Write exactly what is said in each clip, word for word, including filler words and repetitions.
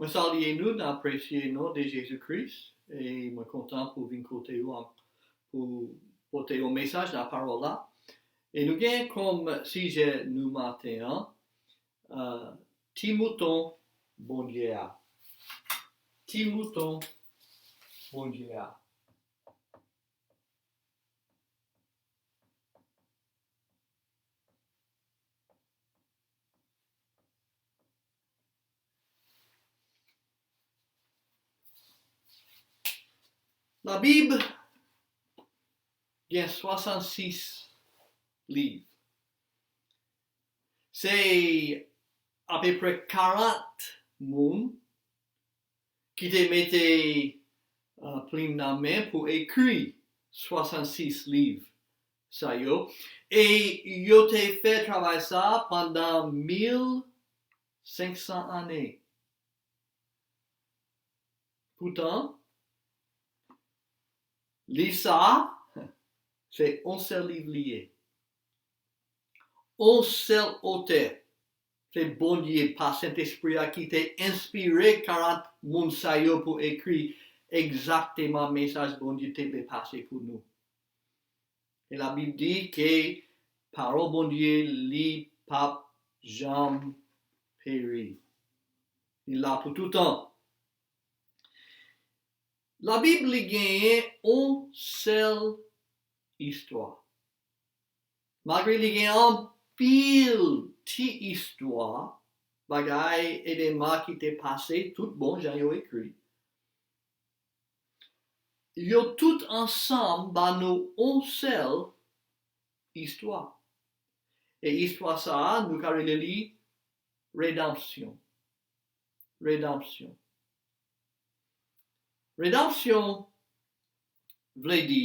Mwen salye nou nan presye non de Jezi Kris, e mwen kontan pou vin kote yo pou pote yon mesaj nan pawòl la. E nou gen kòm sijè nou maten an, uh, Ti Mouton Bondye a. Ti Mouton Bondye a. Labib gen swasannsis liv. Se apeprè karant moun ki te mete uh, plim nan men pou ekri swasannsis liv sa yo. E yo te fè travay sa pandan mil senksan ane. Poutan, liv sa a, se yon sèl liv li ye. Yon sèl otè. Se Bondye pa Sentespri a ki te enspire karant moun sa yo pou ekri egzakteman mesaj Bondye te vle pase pou nou. E Labib di ke pawòl Bondye li pap janm peri. Li la pou toutan. Labib li genyen yon sèl istwa. Malgre li gen anpil ti istwa, bagay, evenman ki te pase tout bon jan yo ekri, yo tout ansanm ba nou yon sèl istwa. E istwa sa a, nou ka rele li redanmsyon. Redanmsyon. Redanmsyon vle di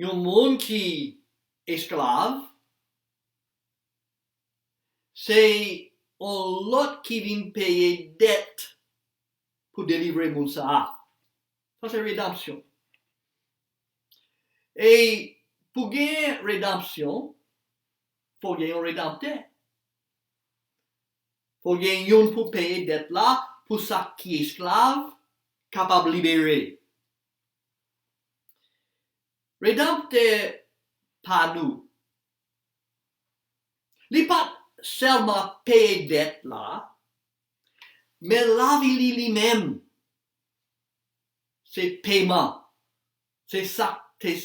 yon moun ki esklav, se yon lòt ki vin peye dèt pou delivre moun sa a. Sa se redanmsyon. E pou gen redanmsyon, fò gen yon redanmtè. Fò gen youn pou peye dèt la, pou sa ki esklav kapab libere. Redanmtè pa nou, li pa t sèlman peye dèt la, men lavi li li menm, se peman, se sa k te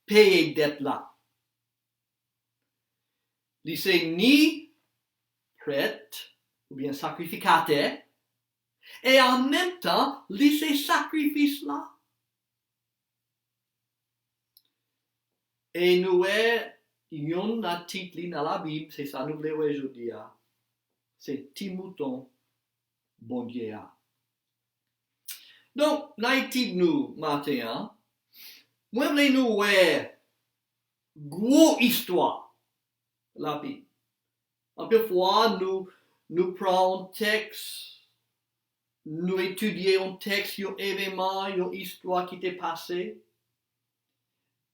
peye dèt la. Li se ni prèt oubyen sakrifikatè, e an menm tan, li se sakrifis la. E nou wè youn nan tit li nan Labib, se sa nou vle wè jodi a. Se Ti Mouton Bondye a. Donk, nan etid nou maten an, mwen vle nou wè gwo istwa Labib. Anpil fwa, nou, nou pran yon tèks, nou etidye yon tèks, yon evenman, yon istwa ki te pase.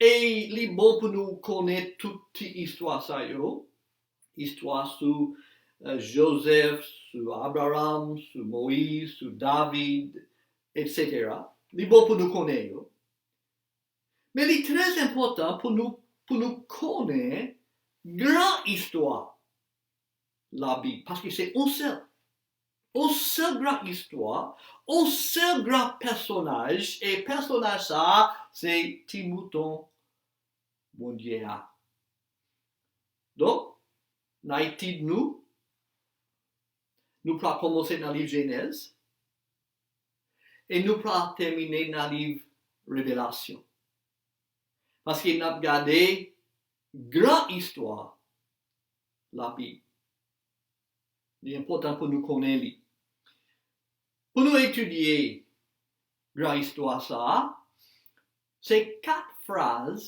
E li bon pou nou konnen tout ti istwa sa yo. Istwa sou eh, Jozèf, sou Abraram, sou Moyiz, sou David, etsetera. Li bon pou nou konnen yo. Men li trè enpòtan pou nou, pou nou konnen gran istwa Labib, paske se yon sèl. Yon sèl gran istwa, yon sèl gran pèsonaj, e pèsonaj sa a, se Ti Mouton Bondye a. Donk, nan etid nou, nou pral kòmanse nan liv Jenèz, e nou pral tèmine nan liv Revelasyon. Paske n ap gade gran istwa Labib. Li enpòtan pou nou konnen li. Pou nou etidye gran istwa sa a, se kat fraz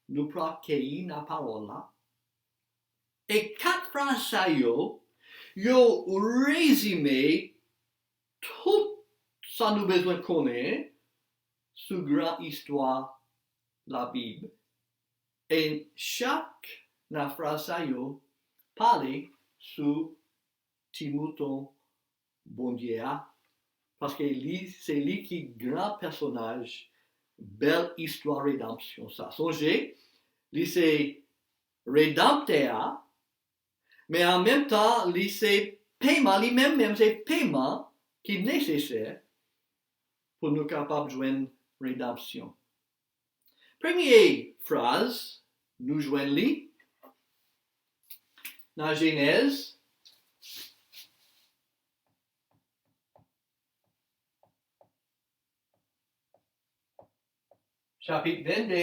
nou pral keyi nan pawòl la. E kat fraz sa yo, yo rezime tout sa nou bezwen konnen sou gran istwa Labib. E chak nan fraz sa yo pale sou Ti Mouton Bondye a, paske li, se li ki gran pèsonaj bèl istwa redanmsyon sa. Sonje, li se redanmtè a, men an menm tan, li se peman, li menm menm se peman ki nesesè pou nou kapab jwenn redanmsyon. Premye fraz, nou jwenn li nan Jenèz, chapit vennde,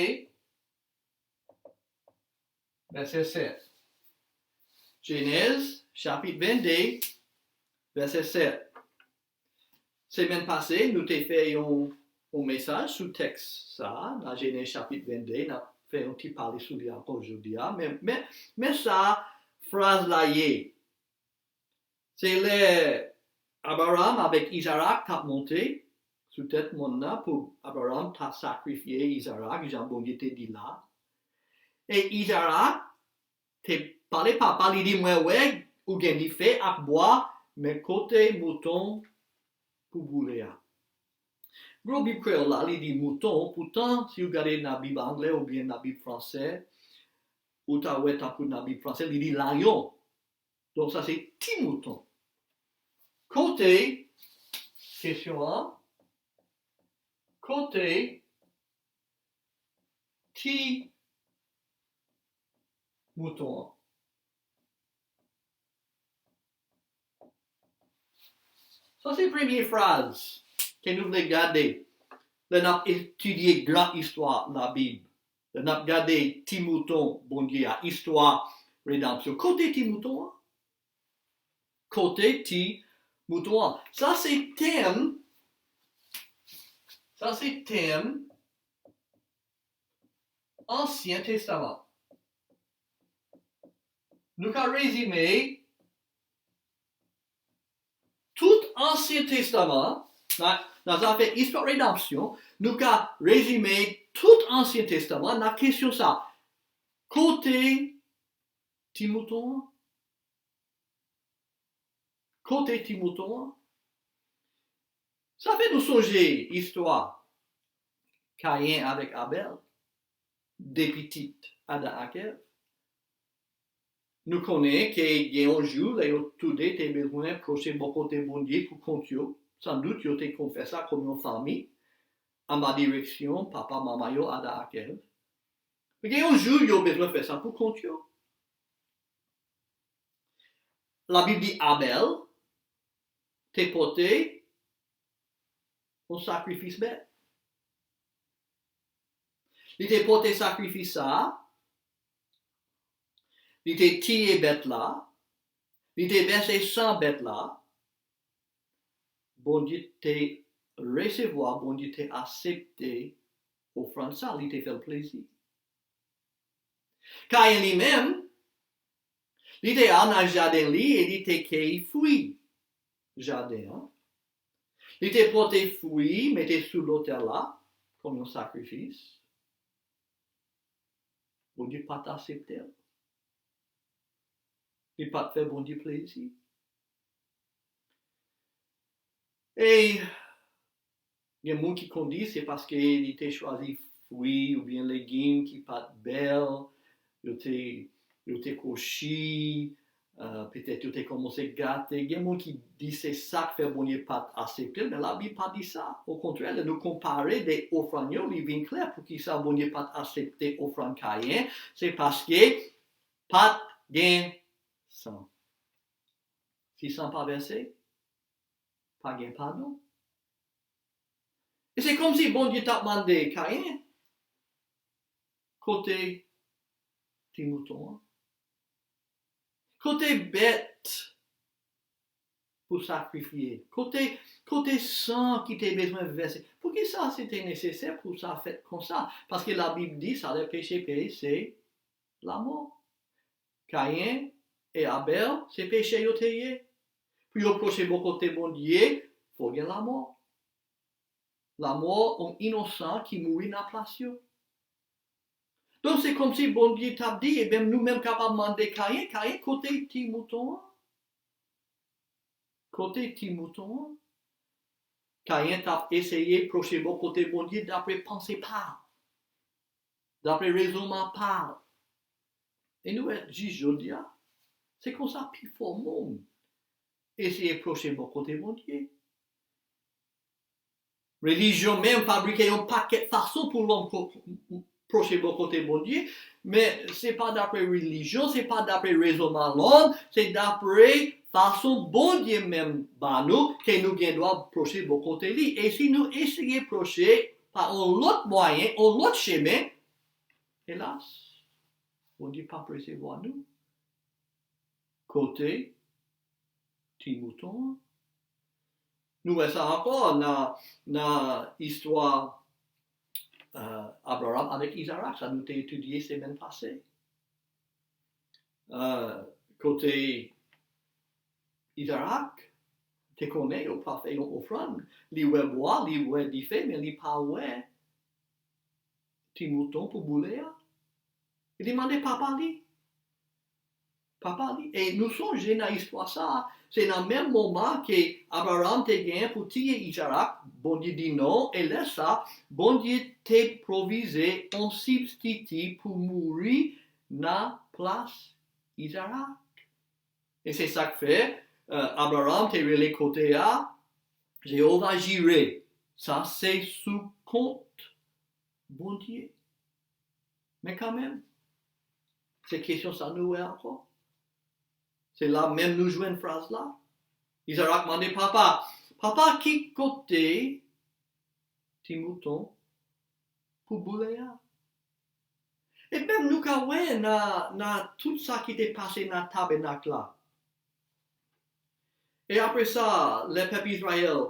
vèsè sèt. Jenèz, chapit vennde, vèsè sèt. Semèn pase, nou te fè yon, yon mesaj sou tèks sa a, nan Jenèz chapit vennde, n ap fè yon ti pale sou li ankò jodi a. Men, men, men sa fraz la ye. Se lè Abraram avèk Izarak t ap monte sou tèt mòn nan pou Abraram ta sakrifye Izarak, jan Bondye te di la. E Izarak te pale papa, li di, "Mwen wè ou gen dife ak bwa, men kote mouton pou boule a?" Gwo Bib kreyòl la, li di mouton, poutan, si w gade nan Bib anglè oubyen nan Bib fransè, ou ta wè tankou nan Bib fransè, li di layon. Donk, sa se ti mouton. Kote, kesyon an, kote ti mouton an? Sa se premye fraz ke nou vle gade lè n ap etidye gran istwa Labib. Lè n ap gade ti mouton Bondye a, istwa redanmsyon. Kote ti mouton an? Kote ti mouton an? Sa se tèm, sa se tèm Ansyen Testaman. Nou ka rezime tout Ansyen Testaman, nan, nan zafè istwa redanmsyon, nou ka rezime tout Ansyen Testaman nan kesyon sa. Kote ti mouton an? Kote ti mouton an? Sa fè nou sonje istwa Kayen avèk Abèl, de pitit Adan ak Èv. Nou konnen ke gen yon jou lè yo toude te bezwen pwoche bò kote Bondye pou kont yo. Sandout yo te konn fè sa kòm yon fanmi, anba direksyon papa manman yo, Adan ak Èv. Men gen yon jou yo bezwen fè sa pou kont yo. Labib di Abèl te pote yon sakrifis bèt. Li te pote sakrifis sa a, li te tiye bèt la, li te vèse san bèt la. Bondye te resevwa, Bondye te aksepte ofrann sa, li te fè l plezi. Kayen li menm, li te al nan jaden li e li te keyi fwi jaden an. Li te pote fwi, mete sou lotèl la kòm yon sakrifis. Bondye pa t aksepte l. Li pa t fè Bondye plezi. E gen moun ki konn di se paske li te chwazi fwi oubyen legim ki pa t bèl, yo te, yo te kwochi, euh, petèt yo te kòmanse gate. Gen moun ki di se sa k fè Bondye pa t aksepte l, men Labib pa di sa. Okontrè, lè nou konpare de ofrann yo, li vin klè poukisa Bondye pa t aksepte ofrann Kayen. Se paske pa t gen san. Si san pa vèse, pa gen padon. E se kòmsi Bondye t ap mande Kayen, kote ti mouton an? Kote bèt pou sakrifye? Kote, kote san ki te bezwen vèse? Poukisa se te nesesè pou sa fèt konsa? Paske Labib di, salè peche peye, se lamò. Kayen e Abèl, se peche yo te ye. Pou yo pwoche bò kote Bondye, fò gen lamò. Lamò yon inosan ki mouri nan plas yo. Donk, se kòmsi Bondye t ap di, ebyen, nou menm kapab mande Kayen, Kayen, kote ti mouton an? Kote ti mouton an? Kayen t ap eseye pwoche bò kote Bondye dapre panse pa l, dapre rezonman pa l. E nou wè jis jodi a, se konsa pifò moun eseye pwoche bò kote Bondye. Relijyon menm fabrike yon pakèt fason pou lòm pwoche bò kote Bondye, men se pa dapre relijyon, se pa dapre rezonman lòm, se dapre fason Bondye menm ba nou ke nou gen dwa pwoche bò kote li. E si nou eseye pwoche pa yon lòt mwayen, yon lòt chemen, elas, Bondye p ap resevwa nou. Kote ti mouton an? Nou wè sa ankò nan, nan istwa uh, Abraram avèk Izarak, sa nou te etidye semèn pase. Uh, kote Izarak te konnen yo pa fè yon ofrann, li wè bwa, li wè dife, men li pa wè ti mouton pou boule a. Li mande papa li. Papa li. E nou sonje nan istwa sa a, se nan menm moman ke Abraram te gen pou tiye Izarak, Bondye di non, e lè sa, Bondye te pwovize yon sibstiti pou mouri nan plas Izarak. E se sa k fè uh, Abraram te rele kote a Jewova Jire. Sa se sou kont Bondye. Men kanmenm, se kesyon sa nou wè ankò. Se la menm nou jwenn fraz la. Izarak mande papa, papa, ki kote ti mouton pou boule a? E menm nou ka wè nan, nan tout sa ki te pase nan tabènak la. E apre sa, lè pèp Izrayèl,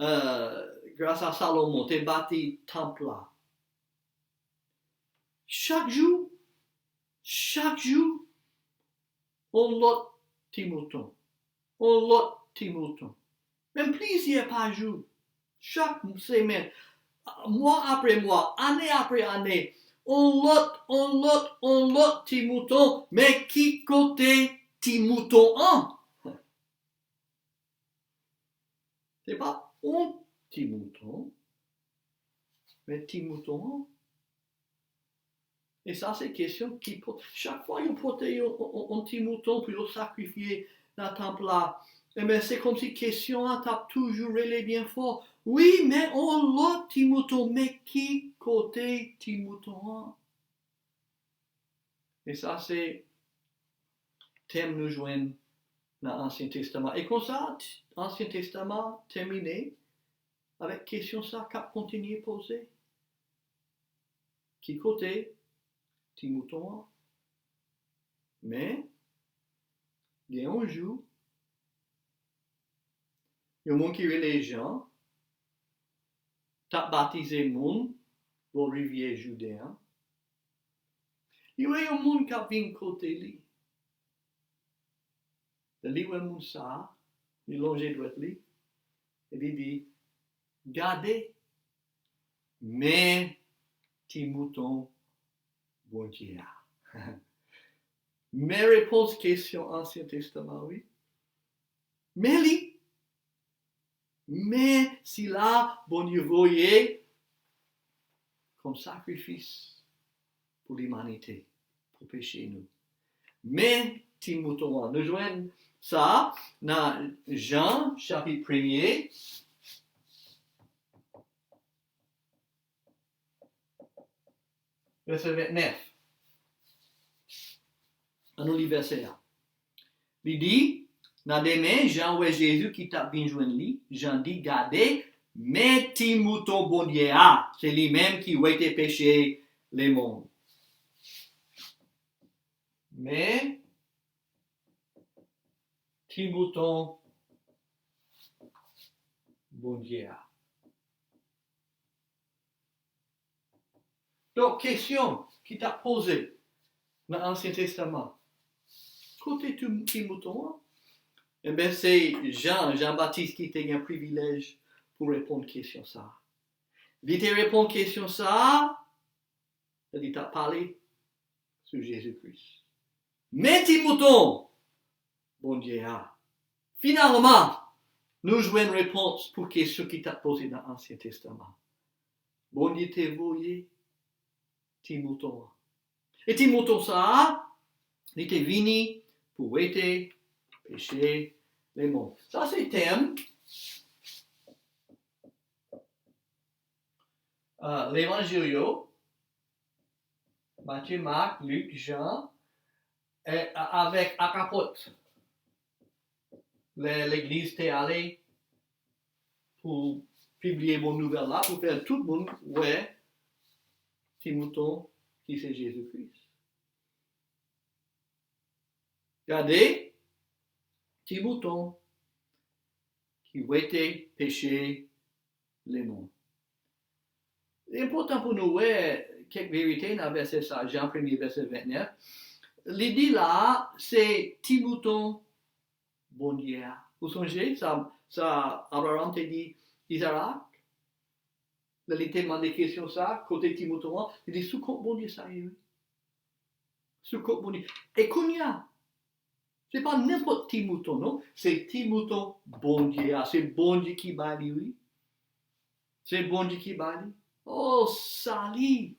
uh, gras a Salomon, te bati tanp la. Chak jou, chak jou, yon lòt ti mouton, yon lòt ti mouton. Menm plizyè pa jou, chak semèn, mwa apre mwa, ane apre ane, yon lòt, yon lòt, yon lòt ti mouton, men ki kote ti mouton an? Se pa yon ti mouton, men ti mouton an. E sa se kesyon ki po-, chak fwa yo pote yon, yon, yon ti mouton pou yo sakrifye nan tanp la, enben, se kòmsi kesyon an t ap toujou rele byen fò. Wi, men yon lòt ti mouton, men ki kote ti mouton an? E sa se tèm nou jwenn nan Ansyen Testaman. E konsa, Ansyen Testaman tèmine avèk kesyon sa k ap kontinye poze. Ki kote ti mouton an? Men, gen yon jou, yon moun ki rele Jan t ap batize moun bò rivyè Jouden an. Li wè yon moun k ap vin kote li. Lè li wè moun sa a, li lonje dwèt li, e li di, gade, men ti mouton Bondye a. Men repons kesyon Ansyen Testaman, wi. Men li. Men sila Bondye voye kòm sakrifis pou limanite, pou peche nou. Men ti mouton an. Nou jwenn sa nan Jan, chapit premye, vèsè ventnèf. Ann nou li vèsè a. Li di, nan demen, Jan wè Jezi ki t ap vin jwenn li. Jan di, gade, men ti mouton Bondye a, se li menm ki wete peche lemonn. Men ti mouton Bondye a. Donk, kesyon ki t ap poze nan Ansyen Testaman, kote ti, ti mouton an? Enben, se Jan, Jan Batis ki te gen privilèj pou reponn kesyon sa a. Li te reponn kesyon sa a, li t ap pale sou Jezi Kris. Men ti mouton Bondye a. Finalman, Nou jwenn repons pou kesyon ki t ap poze nan Ansyen Testaman. Bondye te voye ti mouton an. E ti mouton sa a, li te vini pou wete peche lemonn. Sa se tèm uh, levanjil yo, Matye, Mak, Lik, Jan, e, avèk ak apot. Lè legliz te ale pou pibliye bon nouvèl la, pou fè tout moun wè ti mouton ki se Jezi Kris. Gade, ti mouton ki wete peche lemonn. Li enpòtan pou nou wè kèk verite nan vèsè sa, Jan premye vèsè ventnèf. Li di la, se ti mouton Bondye a. Ou sonje sa, sa Abraram te di Izarak? Lè li te mande kesyon sa, kote ti mouton an, li di sou kont Bondye sa ye, wi. Sou kont Bondye. E kounye a, se pa nenpòt ti mouton, non. Se ti mouton Bondye a. Se Bondye ki ba li, wi. Se Bondye ki ba li. Oh, sali!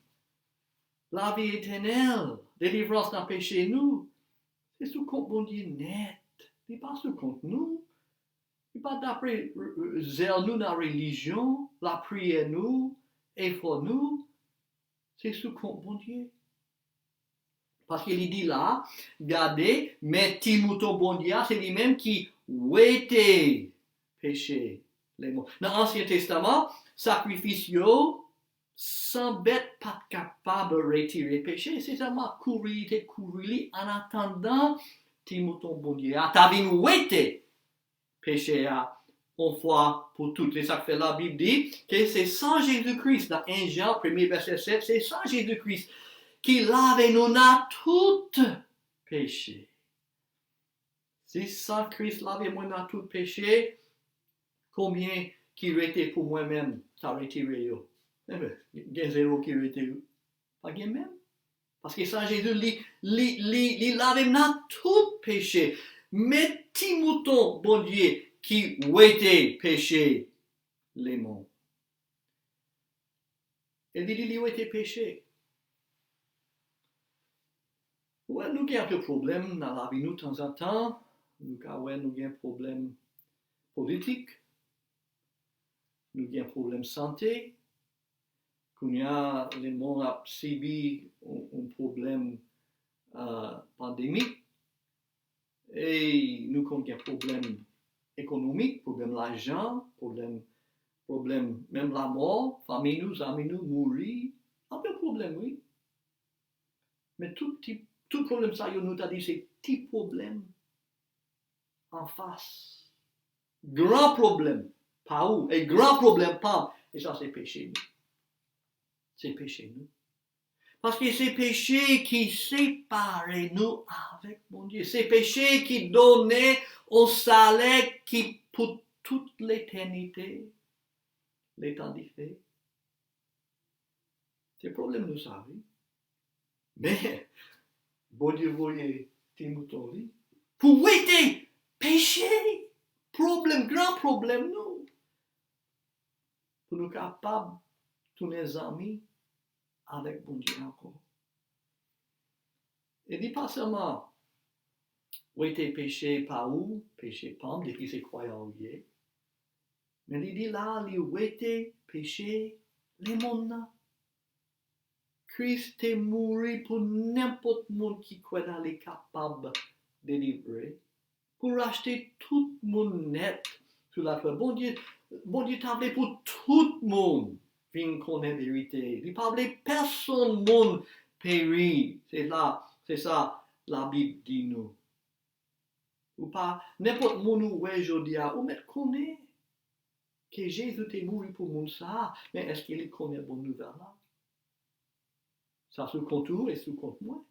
Lavi etènèl! Delivrans nan peche nou! Se sou kont Bondye nèt. Li pa sou kont nou. Li pa dapre zèl nou nan relijyon, lapriyè nou, efò nou. Se sou kont Bondye. Paske li di la, gade, men ti mouton Bondye a, se li menm ki wete peche lemonn. Nan Ansyen Testaman, sakrifis yo san bèt pa t kapab retire peche. Se sèlman kouvri li te kouvri li annatandan ti mouton Bondye a ta vin wete peche a yon fwa pou tout. Se sa k fè Labib di ke se san Jezi Kris, nan en Jan, premye vèsè sèt, se san Jezi Kris ki lave nou nan tout peche. Si san Kris lave mwen nan tout peche, konbyen ki rete pou mwen menm, sa retire yo? Enben, gen zewo ki rete, wi. Pa gen menm. Paske san Jezi, li, li, li, li lave m nan tout peche. Men ti mouton Bondye ki wete peche lemonn. E li di li wete peche. Ou wè, nou gen anpil pwoblèm nan lavi nou tanzantan. Nou ka wè nou gen pwoblèm politik. Nou gen pwoblèm sante. Kounye a, lemonn ap sibi yon, yon pwoblèm, euh, pandemik. E nou konn gen pwoblèm ekonomik, pwoblèm lajan, pwoblèm, pwoblèm menm lamò, fanmi nou, zanmi nou mouri. Anpil pwoblèm, wi. Men tout ti, tout pwoblèm sa yo, nou ta di se ti pwoblèm anfas gran pwoblèm pa ou e gran pwoblèm pa m. E sa se peche nou. Se peche nou. Paske se peche ki separe nou avèk Bondye. Se peche ki donnen yon salè ki pou tout letènite, letan dife. Se pwoblèm nou sa, wi. Men, Bondye voye ti mouton li pou wete peche, pwoblèm, gran pwoblèm nou. Pou nou kapab tounen zanmi avèk Bondye ankò. E li pa sèlman wete peche pa ou, peche pa m, depi se kwayan ou ye. Men li di la, li wete peche lemonn nan. Kris te mouri pou nenpòt moun ki kwè nan li kapab delivre, pou rachte tout moun nèt sou latè. Bondye, Bondye ta vle pou tout moun vin konnen verite. Li pa vle pèsonn moun peri. Se la, se sa Labib di nou. Ou pa, nenpòt moun ou wè jodi a, ou mèt konnen ke Jezi te mouri pou moun sa a, men èske li konnen bon nouvèl la? Sa sou kont ou e sou kont mwen.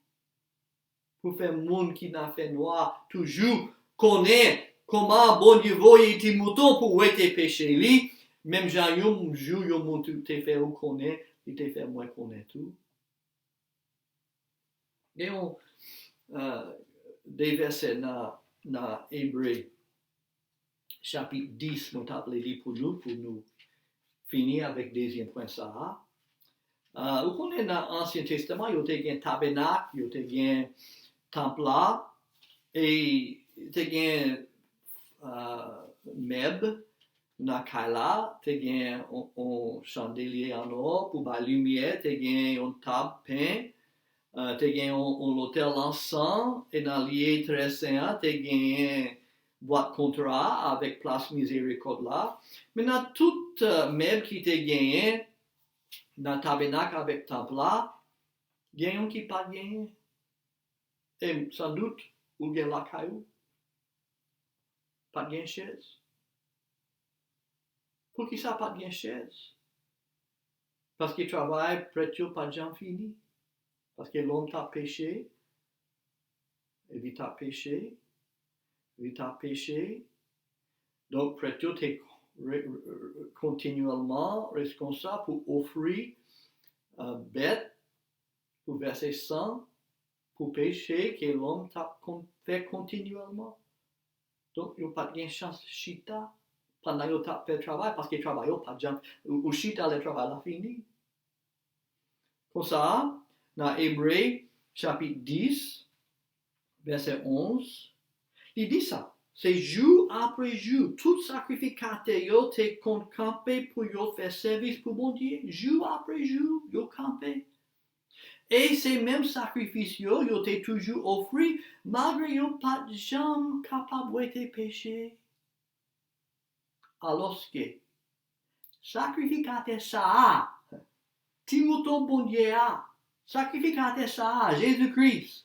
Pou fè moun ki nan fènwa toujou konnen kòman Bondye voye ti mouton pou wete peche li, menm jan yon jou yon moun te fè ou konnen, li te fè mwen konnen tou. Gen yon, euh, de vèsè nan, nan Ebre, chapit dis, mwen t ap li li pou nou, pou nou fini avèk dezyèm pwen sa a. Ah, ou konnen nan Ansyen Testaman, yo te gen tabènak, yo te gen tanp la, e te gen ah, mèb nan kay la, te gen yon, yon chandelye an nò pou bay limyè, te gen yon tab pen, ah, te gen yon, yon lotèl lansan, e nan lye trè sen an, te gen bwat kontra avèk plas mizerikòd la. Men nan tout ah, mèb ki te genyen nan tabènak avèk tanp la, gen yon ki pa t genyen. E sandout, ou gen lakay ou, pa t gen chèz. Poukisa pa t gen chèz? Paske travay prèt yo pa t janm fini. Paske lòm t ap peche, e li t ap peche, li t ap peche. Donk, prèt yo te re, re, kontinyèlman res konsa pou ofri ah, bèt, pou vèse san, pou peche ke lòm t ap kon, fè kontinyèlman. Donk, yo pa t gen chans chita pandan yo t ap fè travay, paske travay yo pa t janm, ou, ou chita lè travay la fini. Konsa, nan Ebre, chapit dis, vèse onz, li di sa, se jou apre jou, tout sakrifikatè yo te konn kanpe pou yo fè sèvis pou Bondye. Jou apre jou, yo kanpe. E se menm sakrifis yo, yo te toujou ofri, malgre yo pa t janm kapab wete peche. Alòske, sakrifikatè sa a, ti mouton Bondye a, sakrifikatè sa a, Jezi Kris,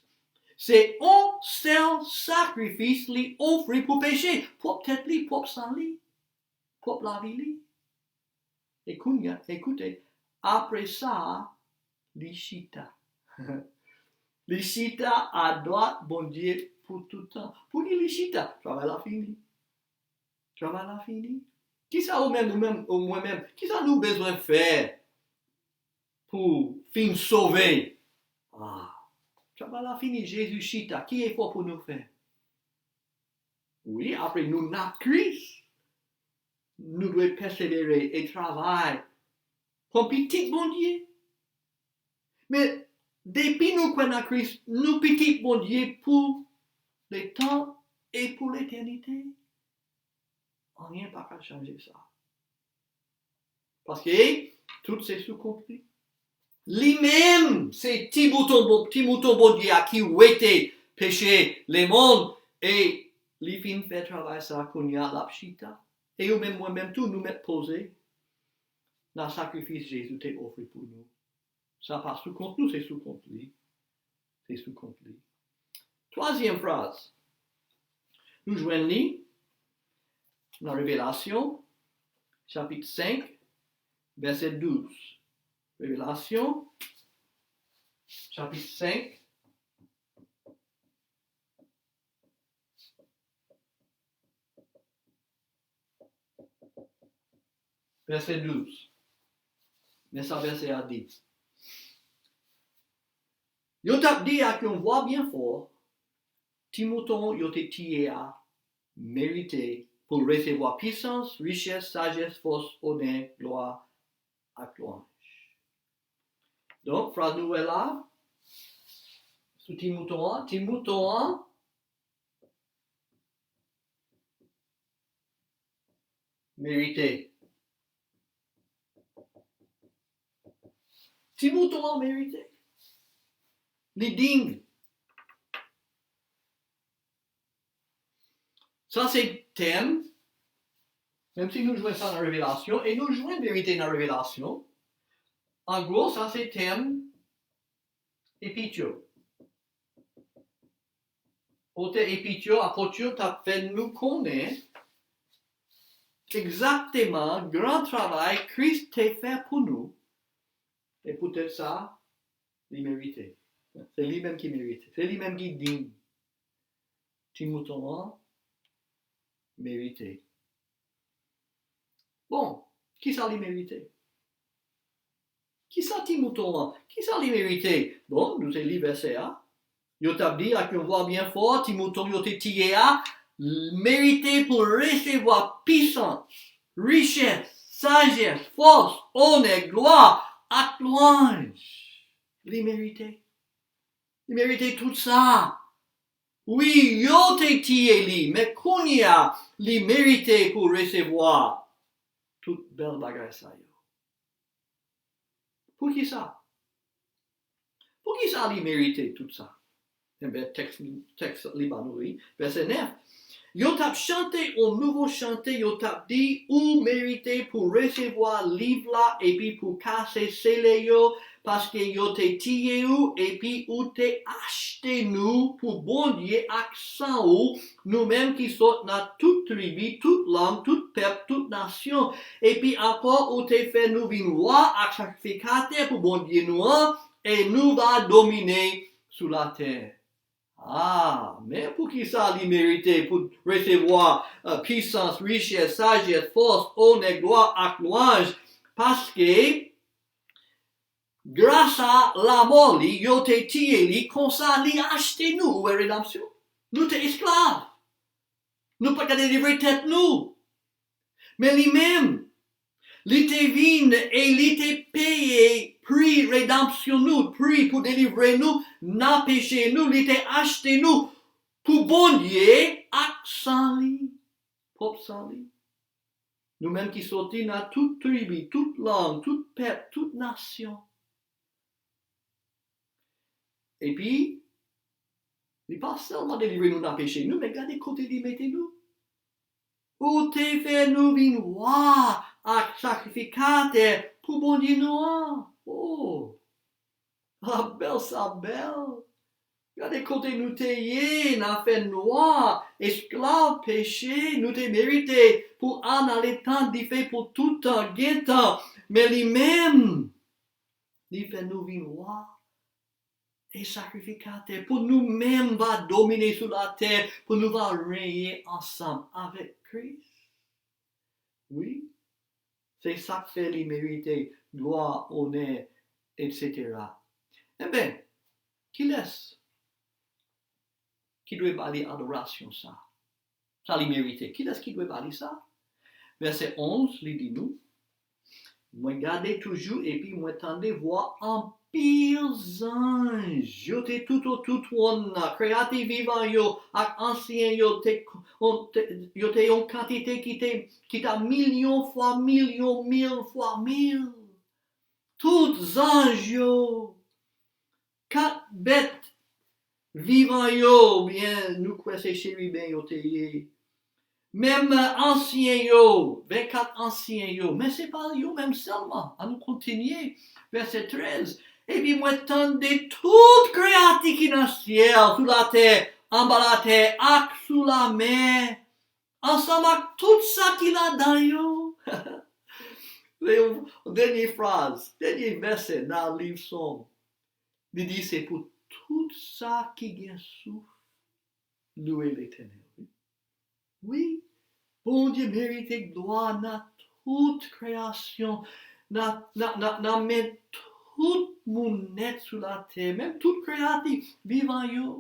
se yon sèl sakrifis li ofri pou peche, pwòp tèt li, pwòp san li, pwòp lavi li. E kounye a, ekoute, apre sa, li chita. Li chita adwat Bondye pou tout tan. Pou li, li chita, travay la fini. Travay la fini. Kisa ou menm, ou menm, ou mwen menm, kisa nou bezwen fè pou fin sove? Ah, travay la fini, Jezi chita. Ki efò pou nou fè? Wi, apre nou nat Kris, nou dwe pèsevere e travay kòm pitit Bondye. Men, depi nou kwè nan Kris, nou pitit Bondye pou letan e pou letènite. Anyen pa ka chanje sa. Paske tout se sou kont li. Li menm se ti mouton, bon, ti mouton Bondye a ki wete peche lemonn e li fin fè travay sa kounye a l ap chita. E ou menm, mwen menm tou, nou mèt poze nan sakrifis Jezi te ofri pou nou. Sa pa sou kont nou, se sou kont li. Se sou kont li. Twazyèm fraz. Nou jwenn li nan Revelasyon, chapit senk, vèsè douz. Revelasyon, chapit senk, vèsè douz. Men sa vèsè a di. Yo t ap di ak yon vwa byen fò, ti mouton yo te tiye a merite pou l resevwa pisans, richès, sajès, fòs, onè, glwa ak lwanj. Donk, fraz nou wè la, sou ti mouton an, ti mouton an merite. Ti mouton an merite. Li diy. Sa se tèm, menm si nou jwenn sa nan Revelasyon, e nou jwenn verite nan Revelasyon, an gwo, sa se tèm epit yo. Otè epit yo, apot yo t ap fè nou konnen egzakteman gran travay Kris te fè pou nou. E poutèt sa, li merite. Se li menm ki merite. Se li menm ki diy. Ti mouton an merite. Bon, kisa li merite? Kisa ti mouton an? Kisa li merite? Bon, nou te li vèsè a. Yo t ap di ak yon vwa byen fò, ti mouton yo te tiye a, merite pou resevwa pisans, richès, sajès, fòs, onè, glwa, ak lwanj. Li merite. Li merite tout sa. Wi, yo te tiye li, men kounye a, li merite pou resevwa tout bèl bagay sa yo. Poukisa? Poukisa li merite tout sa? Enben, tèks, tèks li ba nou, wi. Vèsè nèf. Yo t ap chante yon nouvo chante, yo t ap di, ou merite pou resevwa liv la epi pou kase sele yo, paske yo te tiye ou, epi ou te achte nou pou Bondye ak san ou, nou menm ki sot nan tout tribi, tout lang, tout pèp, tout nasyon. Epi ankò, ou te fè nou vin wa ak sakrifikatè pou Bondye nou an, e nou va domine sou latè. Ah, men poukisa li merite pou resevwa uh, pisans, richès, sajès, fòs, onè, glwa ak lwanj? Paske, gras a lanmò li, yo te tiye li, konsa li achte nou. Ou wè redanmsyon? Nou te esklav. Nou pa t ka delivre tèt nou. Men li menm, li te vin e li te peye pri redanmsyon nou, pri pou delivre nou nan peche nou, li te achte nou pou Bondye ak san li, pwòp san li. Nou menm ki soti nan tout tribi, tout lang, tout pèp, tout nasyon. Epi, li pa sèlman delivre nou nan peche nou, men gade kote li mete nou. Ou te fè nou vin wa ak sakrifikatè pou Bondye nou an. Oh, la bèl sa bèl. Gade kote nou te ye, nan fè nwa, esklav peche, nou te merite pou al nan letan dife pou tout tan, gen tan. Men li menm, li fè nou vin wa e sakrifikatè pou nou menm va domine sou latè, pou nou va renye ansanm avèk Kris. Wi, se sa k fè li merite glwa, onè, etsetera. Enben, kilès ki dwe ba li adorasyon sa? Sa li merite. Kilès ki dwe ba li sa? Vèsè onz, li di nou, mwen gade toujou epi mwen tande vwa anpil zanj. Yo te toutotou twòn nan. Kreyati vivan yo ak ansyen yo te, te, yo te yon kantite ki te, ki ta milyon fwa milyon, mil fwa mil. Tout zanj yo, kat bèt vivan yo, oubyen nou kwè se cheriben yo te ye. Menm ansyen yo, vennkat ansyen yo, men se pa yo menm sèlman. An nou kontinye, vèsè trèz. Epi mwen tande tout kreyati ki nan syèl, sou latè, anba latè, ak sou lamè, ansanm ak tout sa ki ladan yo. Se yon dènye fraz, dènye vèsè nan liv Sòm. Li di se pou tout sa ki gen souf louwe Letènèl. Wi, Bondye merite glwa nan tout kreyasyon, nan, nan, nan, nan men tout moun nèt sou latè, menm tout kreyati vivan yo.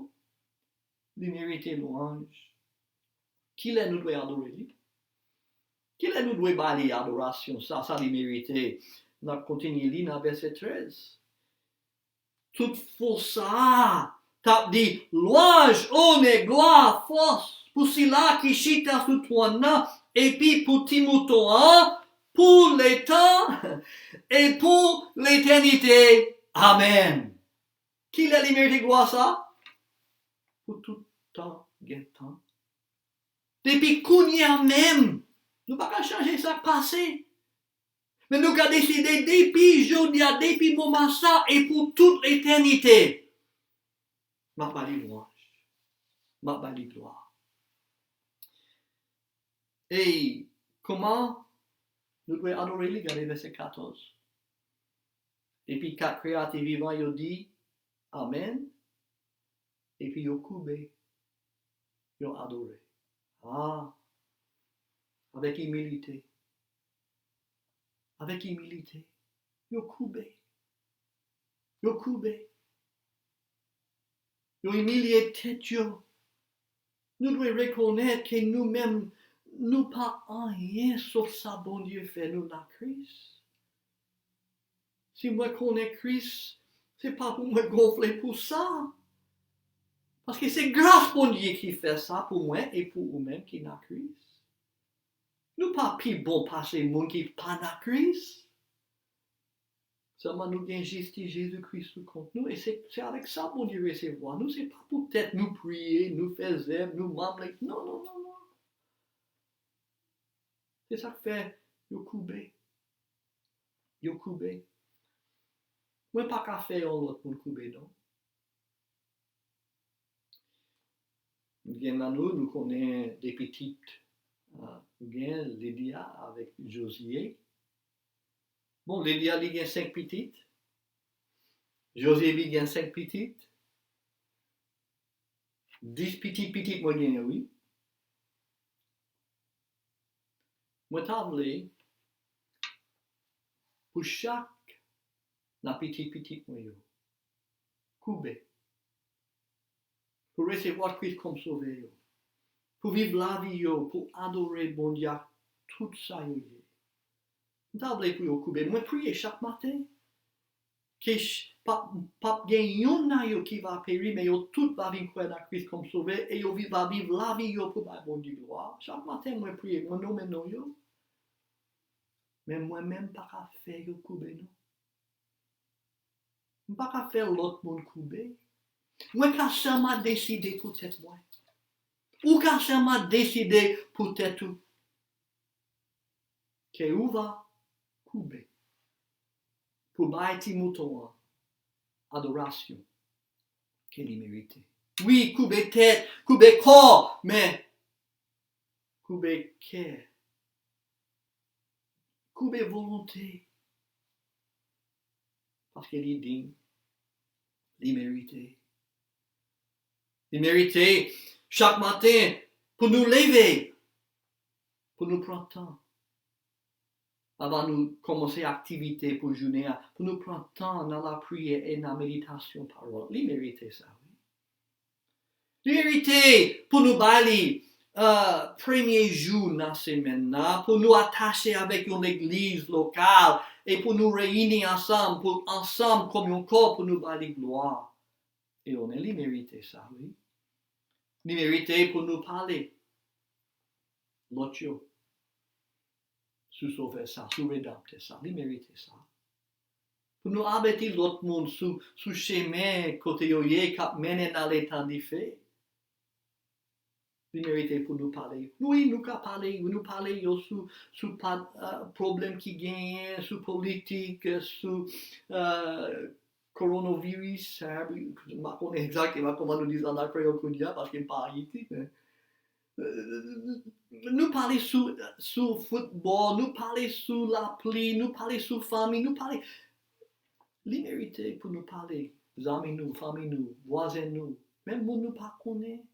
Li merite lwanj. Kilè nou dwe adore li? Kilè nou dwe ba li adorasyon sa, sa li merite? N ap kontinye li nan vèsè trèz. Tout fòs sa a t ap di, lwanj, onè, glwa, fòs pou sila ki chita sou twòn nan, epi pou Ti Mouton an, pou letan e pou letènite. Amèn. Kilè li merite glwa sa? Pou tout tan gen tan. Depi kounye a menm, nou pa ka chanje sa k pase. Men nou ka deside depi jodi a, depi moman sa, e pou tout etènite, m ap ba li lwanj, m ap ba li glwa. E kòman nou dwe adore li? Gade vèsè katòz. Epi kat kreyati vivan yo di, amèn. Epi yo koube, yo adore. Ah, avèk imilite. Avèk imilite, yo koube. Yo koube. Yo imilye tèt yo. Nou dwe rekonèt ke nou menm, nou pa anyen sof sa Bondye fè nou nan Kris. Si mwen konnen Kris, se pa pou mwen gonfle pou sa. Paske se gras Bondye ki fè sa pou mwen e pou ou menm ki nan Kris. Nou pa pi bon pase moun ki pa nan Kris. Sèlman nou gen jistis Jezi Kris sou kont nou, e se, se avèk sa Bondye resevwa nou. Se pa poutèt nou priye, nou fè zèv, nou manm legliz. Non, non, non, non. Se sa k fè yo koube. Yo koube. Mwen pa ka fè yon lòt moun koube, non. Gen nan nou, nou konnen de pitit. Ah, nou gen Lydia avèk Josué. Bon, Lydia, li gen senk pitit. Josué, li gen senk pitit. Dis pitit, pitit mwen genyen, wi. Mwen ta vle pou chak nan pitit, pitit mwen yo koube. Pou resevwa Kris kòm Sovè yo. Pou viv lavi yo, pou adore Bondye ak tout sa yo ye. M ta vle pou yo koube. Mwen priye chak maten ke ch- p ap, p ap gen youn nan yo ki va peri, men yo tout va vin kwè nan Kris kòm Sovè, e yo vi- va viv lavi yo pou bay Bondye glwa. Chak maten, mwen priye, mwen nonmen non yo. Men mwen menm, m pa ka fè yo koube, non. M pa ka fè lòt moun koube. Mwen ka sèlman deside pou tèt mwen. Ou ka sèlman deside pou tèt ou. Ke ou va koube. Pou bay ti mouton an adorasyon ke li merite. Wi, koube tèt, koube kò, men koube kè. Koube volonte. Paske li diy, li merite. Li merite chak maten pou nou leve, pou nou pran tan. Avan nou kòmanse aktivite pou jounen an, pou nou pran tan nan lapriyè e nan meditasyon pawòl. Li merite sa, wi. Li merite pou nou bay li, euh, premye jou nan semèn nan, pou nou atache avèk yon legliz lokal, e pou nou reyini ansanm, pou ansanm kòm yon kò, pou nou bay li glwa e onè. Li merite sa, wi. Li merite pou nou pale lòt yo sou Sovè sa, sou Redanmtè sa. Li merite sa. Pou nou avèti lòt moun sou, sou chemen kote yo ye k ap mennen nan letan dife. Li merite pou nou pale. Wi, nou ka pale, nou pale yo sou, sou pa, euh, pwoblèm ki genyen, sou politik, sou, euh, kowonaviris, sa, m pa konnen egzakteman kòman nou di sa nan kreyòl kounye a, paske m pa Ayiti, men, euh, nou pale sou, sou foutbòl, nou pale sou lapli, nou pale sou fanmi, nou pale. Li merite pou nou pale, zanmi nou, fanmi nou, vwazen nou, menm moun nou pa konnen,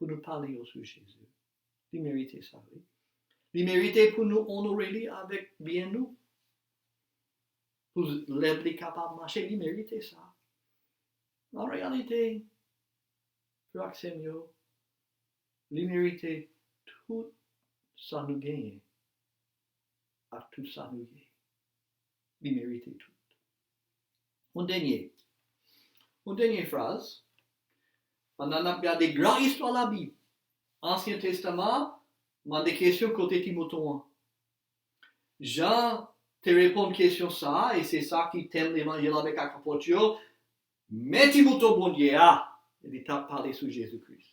pou nou pale yo sou Jezi. Li merite sa, wi. Li merite pou nou onore li avèk byen nou. Pou lèv li kapab mache, li merite sa. An reyalite, frè ak sè m yo, li merite tout sa nou genyen ak tout sa nou ye. Li merite tout. Yon dènye, yon dènye fraz. Pandan n ap gade gran istwa Labib, Ansyen Testaman, mande kesyon kote ti mouton an. Jan te reponn kesyon sa a, e se sa ki tèm levanjil avèk ak apot yo, men ti mouton Bondye a, e li t ap pale sou Jezi Kris.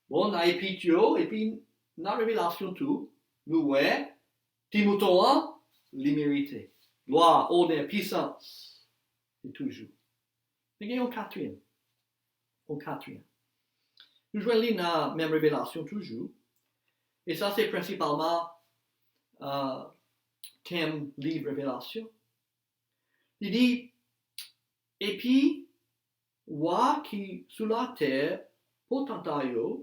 Bon, nan Epit yo, epi nan Revelasyon tou, nou wè, ti mouton an, li merite glwa, onè, pisans, e toujou. Men gen yon katriyèm. Yon katriyèm. Nou jwenn li nan menm Revelasyon toujou. E sa se prensipalman, euh, tèm liv Revelasyon. Li di, epi wa ki sou latè, potanta yo,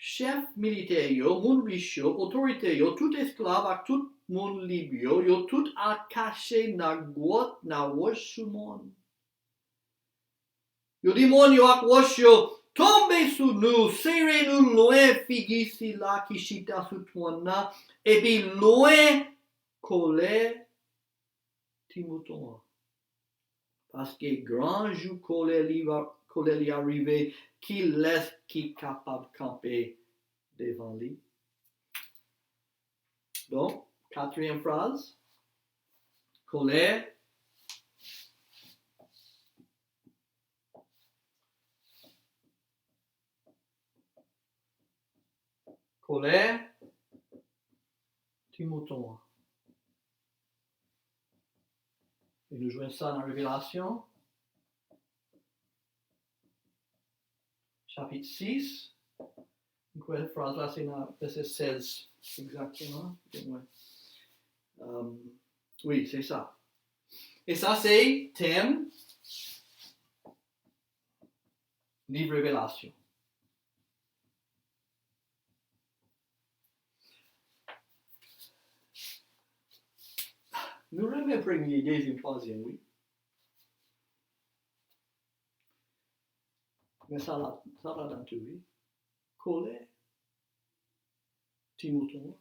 chèf militè yo, moun rich yo, otorite yo, tout esklav ak tout moun lib yo, yo tout al kache nan gwòt, nan wòch sou mòn. Yo di mòn yo ak wòch yo, tonbe sou nou, sere nou lwen figi sila ki chita sou twòn nan, epi lwen kòlè ti mouton an. Paske gran jou kòlè li va, kòlè li a rive, kilès ki kapab kanpe devan li? Donk, katriyèm fraz, kòlè, kòlè ti mouton an. E nou jwenn sa nan Revelasyon, chapit sis. M kwè fraz la se nan vèsè sèz egzakteman. Kite m wè. Um, wi, se sa. E sa se tèm liv Revelasyon. Nou renmen premye, dezyèm, twazyèm, wi. Men sa la, sa ladan tou, wi. Kòlè ti mouton an.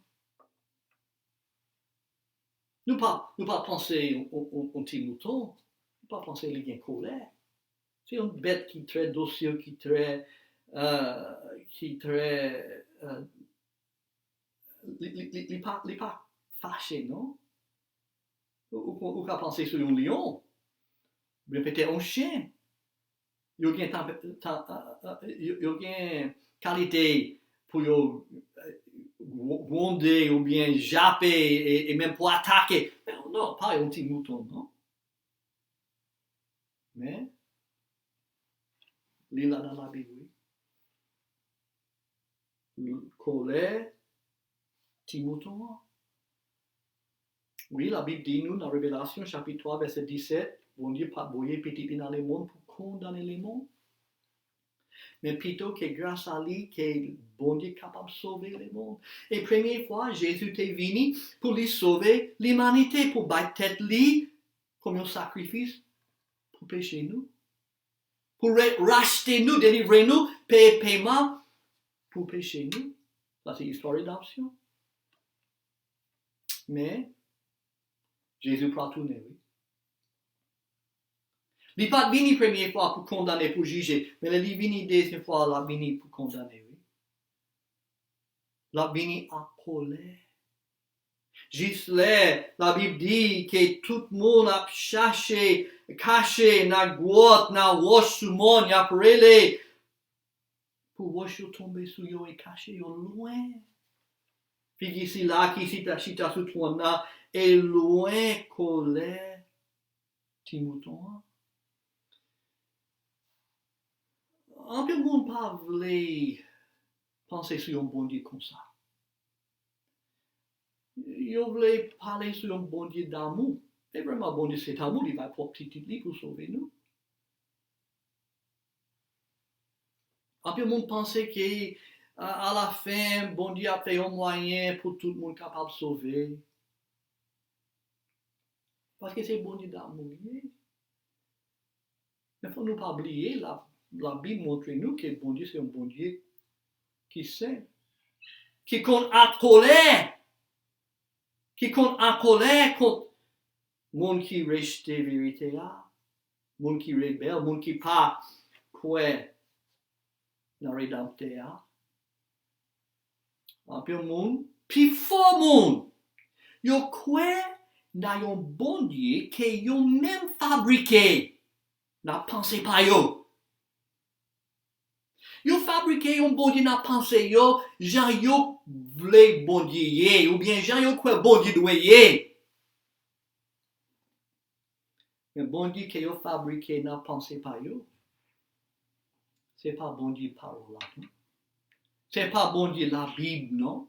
Nou pa, nou pa panse yon, yon, yon, yon ti mouton, nou pa panse li gen kòlè. Se yon bèt ki trè dosil, ki trè, euh, ki trè, euh, li, li, li, li pa, li pa fache, non? Ou, ou, ou ka panse sou yon lyon, oubyen petèt yon chen. Yo gen tan, tan, yo, yo gen kalite pou yo, eh, gwo-, gwonde oubyen jape e, e menm pou atake. Men non, pa yon ti mouton, non. Men, li la nan Labib, wi. Kòlè ti mouton an. Wi, Labib di nou nan Revelasyon, chapit twa, vèsè disèt, Bondye pa t voye Pitit li nan lemonn pou kondane lemonn. Men pito ke gras a li, ke Bondye kapab sove lemonn. E premye fwa, Jezi te vini pou li sove limanite, pou bay tèt li kòm yon sakrifis pou peche nou, pou re-, rachte nou, delivre nou, peye peman pou peche nou. Sa se istwa redanmsyon. Men, Jezi pral tounen, wi. Li pa t vini premye fwa pou kondane, pou jije, men lè li vini dezyèm fwa, l ap vini pou kondane, wi. L ap vini ak kòlè. Jis lè Labib di ke tout moun ap chache, kache nan gwòt, nan wòch sou mòn, y ap rele pou wòch yo tonbe sou yo e kache yo lwen figi sila ki chita, chita sou twòn nan, e lwen kòlè ti mouton an. Anpil moun pa vle panse sou yon Bondye konsa. Yo vle pale sou yon Bondye damou. E vrèman, Bondye se damou, li bay pwòp pitit li pou sove nou. Anpil moun panse ke, a, alafen, Bondye ap fè yon mwayen pou tout moun kapab sove. Paske se Bondye damou li ye. Men fò nou pa bliye, la, Labib montre nou ke Bondye se yon Bondye ki sen, ki konn an kòlè, ki konn an kòlè kont moun ki rejte verite a, moun ki rebèl, moun ki pa kwè nan Redanmtè a. Anpil moun, pifò moun, yo kwè nan yon Bondye ke yo menm fabrike nan panse pa yo. Yo fabrike yon Bondye nan panse yo, jan yo vle Bondye ye, oubyen jan yo kwè Bondye dwe ye. Men Bondye ke yo fabrike nan panse pa yo, se pa Bondye pawòl la, non. Se pa Bondye Labib, non.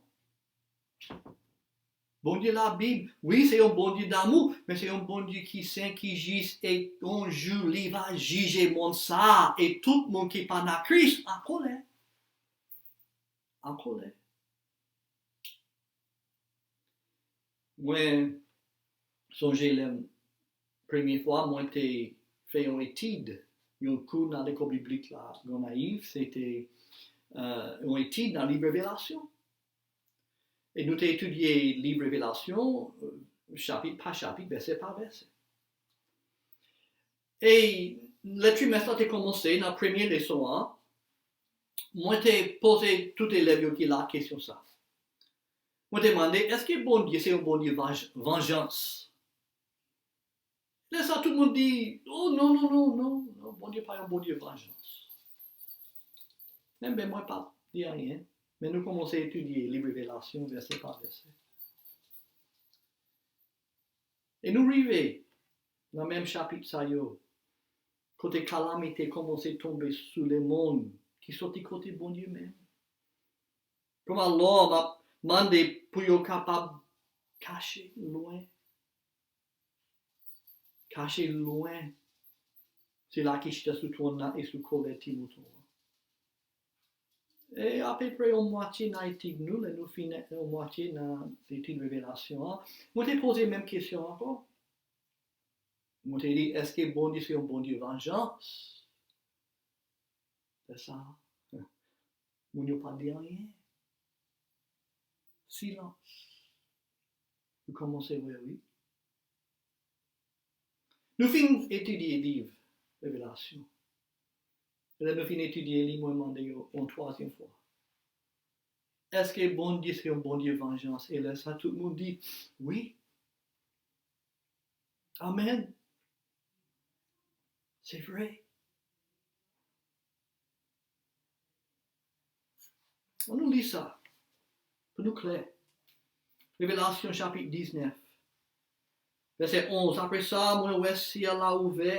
Bondye Labib, wi, se yon Bondye damou, men se yon Bondye ki sen, ki jis, e yon jou li va jije mond sa a, e tout moun ki pa nan Kris an kòlè. An kòlè. Mwen sonje lè m, premye fwa mwen te fè yon etid yon kou nan lekòl biblik la, Gonayiv, se te yon etid nan liv Revelasyon. E nou te etidye liv Revelasyon, chapit pa chapit, vèsè pa vèsè. E lè trimès la te kòmanse, nan premye leson an, mwen te poze tout elèv yo ki la kesyon sa. Mwen te mande, èske Bondye se yon Bondye vanjans? Lè sa, tout moun di, oh, non, non, non, non, non, Bondye pa yon Bondye vanjans. Enben, mwen pa di anyen, men nou kòmanse etidye liv Revelasyon, vèsè pa vèsè. E nou rive nan menm chapit sa yo, kote kalamite kòmanse tonbe sou lemonn ki soti kote Bondye menm. Kòman lò m ap mande pou yo kapab kache lwen. Kache lwen sila ki chita sou twòn nan e sou kòlè ti mouton an. E apeprè yon mwatye nan etid nou, lè nou fin yon mwatye nan etid Revelasyon an, mwen te poze menm kesyon ankò. Mwen te di, èske Bondye se yon Bondye vanjans? Lè sa, moun yo pa di anyen. Silans. Nou kòmanse wè, wi. Nou fin etidye liv Revelasyon. Lè nou fin etidye li, mwen mande yo yon twazyèm fwa, èske Bondye se yon Bondye vanjans? E lè sa, tout moun di, wi. Amèn. Se vre. Ann nou li sa, pou nou klè. Revelasyon chapit diznèf, vèsè onz. Apre sa, mwen wè syèl la ouvè,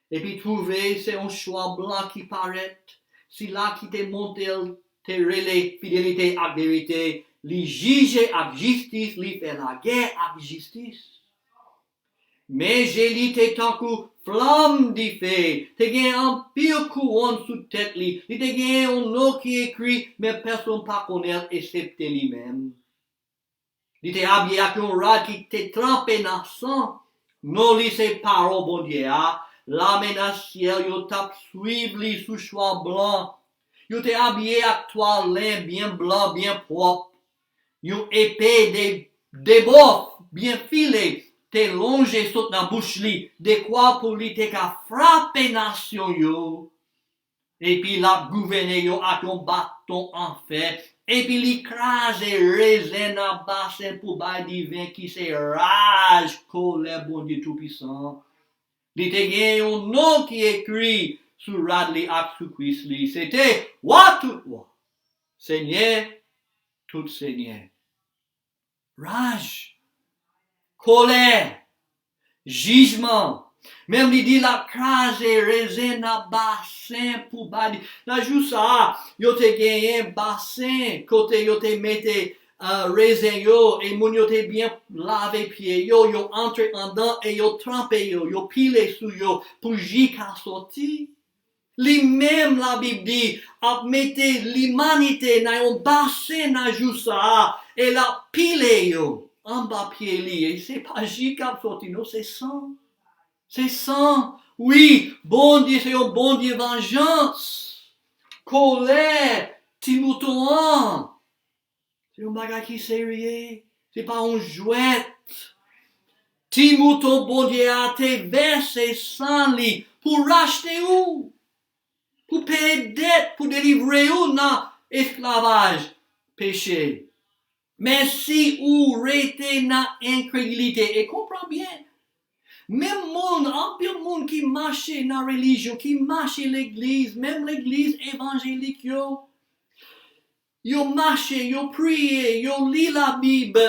epi twouve se yon chwa blan ki parèt. Sila ki te monte l te rele Fidelite ak Verite. Li jije ak jistis, li fè lagè ak jistis. Men je li te tankou flanm dife, te gen anpil kouwòn sou tèt li. Li te gen yon non ki ekri, men pèsonn pa konnen l eksepte li menm. Li te abiye ak yon rad ki te tranpe nan san. Non li se Pawòl Bondye a. Lame nan syèl yo t ap swiv li sou chwa blan. Yo te abiye ak twal len byen blan, byen pwòp. Yon epe de, de bò byen file te lonje sot nan bouch li, dekwa pou li te ka frape nasyon yo. Epi l ap gouvène yo ak yon baton an fè, epi li kraze rezen nan basen pou bay diven ki se raj kolè Bondye Toupisan. Li te gen yon non ki ekri sou rad li ak sou kwis li. Se te Wa tout wa, Senyè tout senyè. Raj, kolè, jijman. Menm li di l ap kraze rezen nan basen pou bay li. Nan jou sa a, yo te genyen basen kote yo te mete, uh, rezen yo, e moun yo te byen lave pye yo, yo antre andan e yo tranpe yo, yo pile sou yo pou ji ka soti. Li menm, Labib di, ap mete limanite nan yon basen nan jou sa a, e l ap pile yo anba pye li. E se pa ji k ap soti, non, se san. Se san. Wi, Bondye se yon Bondye vanjans. Kolè ti mouton an. Se yon bagay ki serye. Se pa yon jwèt. Ti mouton Bondye a te vèse san li pou rachte ou, pou peye dèt, pou delivre ou nan esklavaj peche. Men si ou rete nan enkredilite, e konpran byen, menm moun, anpil moun ki mache nan relijyon, ki mache legliz, menm legliz evanjelik yo, yo mache, yo priye, yo li Labib,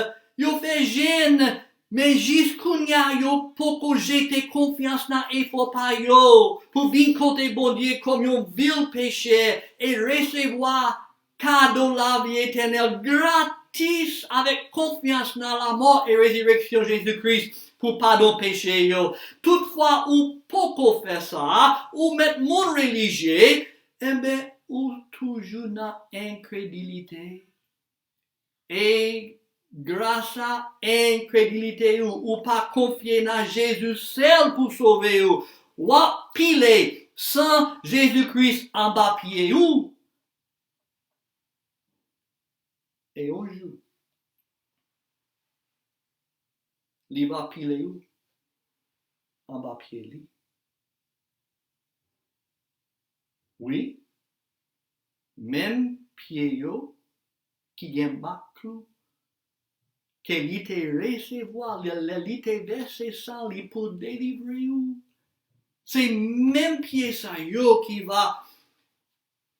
yo fè jèn, men jis kounye a yo poko jete konfyans nan efò pa yo pou vin kote Bondye kòm yon vil pechè e resevwa kado lavi etènèl gratis avèk konfyans nan lanmò e rezireksyon Jezi Kris pou padon peche yo. Toutfwa ou poko fè sa, ou mèt moun relijye, enben, ou toujou nan enkredilite. E gras a enkredilite ou, ou pa konfye nan Jezi sèl pou sove ou, w ap pile San Jezi Kris anba pye ou. E yon jou, li va pile ou anba pye li. Wi, menm pye yo ki gen mak klou, ke li te resevwa lè, lè li te vèse san li pou delivre ou. Se menm pye sa yo ki va,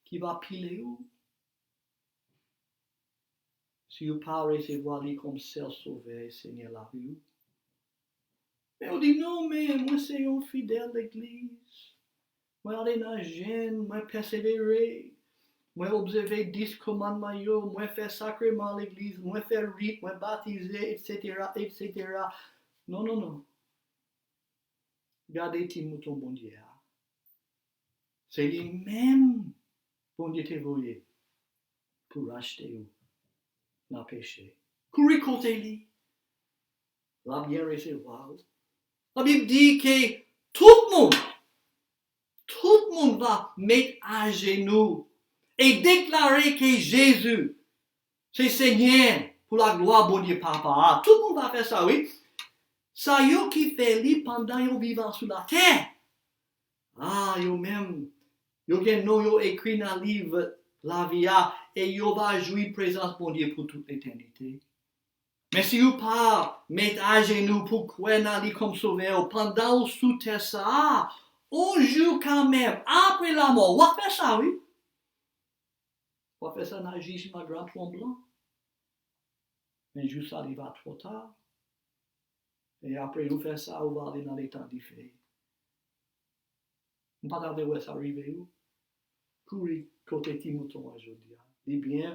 ki va pile ou. Si ou pa resevwa li kòm sèl Sovè e Senyè lavi ou, men ou di, "Non, men mwen se yon fidèl legliz. Mwen ale nan jèn, mwen pèsevere, mwen obsève dis kòmandman yo, mwen fè sakreman legliz, mwen fè rit, mwen batize, etsetera, etsetera." Non, non, non. Gade ti mouton Bondye a. Se li menm Bondye te voye pou rachte ou nan peche. Kouri kote li. L ap byen resevwa ou. Labib di ke tout moun, tout moun va met ajenou e deklare ke Jezi se Senyè pou laglwa Bondye Papa a. Tout moun va fè sa, wi. Sa yo ki fè li pandan yo vivan sou latè. A, yo menm, yo gen non yo ekri nan liv lavi a, e yo va jwi prezans Bondye pou tout letènite. Men si ou pa met ajenou pou kwè nan li kòm Sovè ou pandan ou sou tè sa a, on jou kanmenm, apre lanmò, w ap fè sa, wi. W ap fè sa nan jijman gran twonp lan. Men jou sa li va twò ta. E apre ou fè sa, ou va ale nan letan dife. M pa ta vle wè sa rive ou. Kouri kote ti mouton an jodi a. Li byen,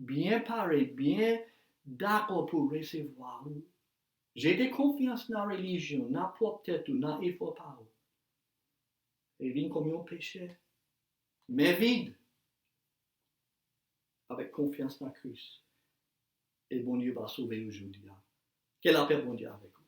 byen pare, byen dakò pou resevwa ou. Jete konfyans nan relijyon, nan pwòp tèt ou, nan efò pa ou. E vin kòm yon pechè. Men vid. Avèk konfyans nan Kris. E Bondye va sove ou jodi a. Ke lapè Bondye avèk ou.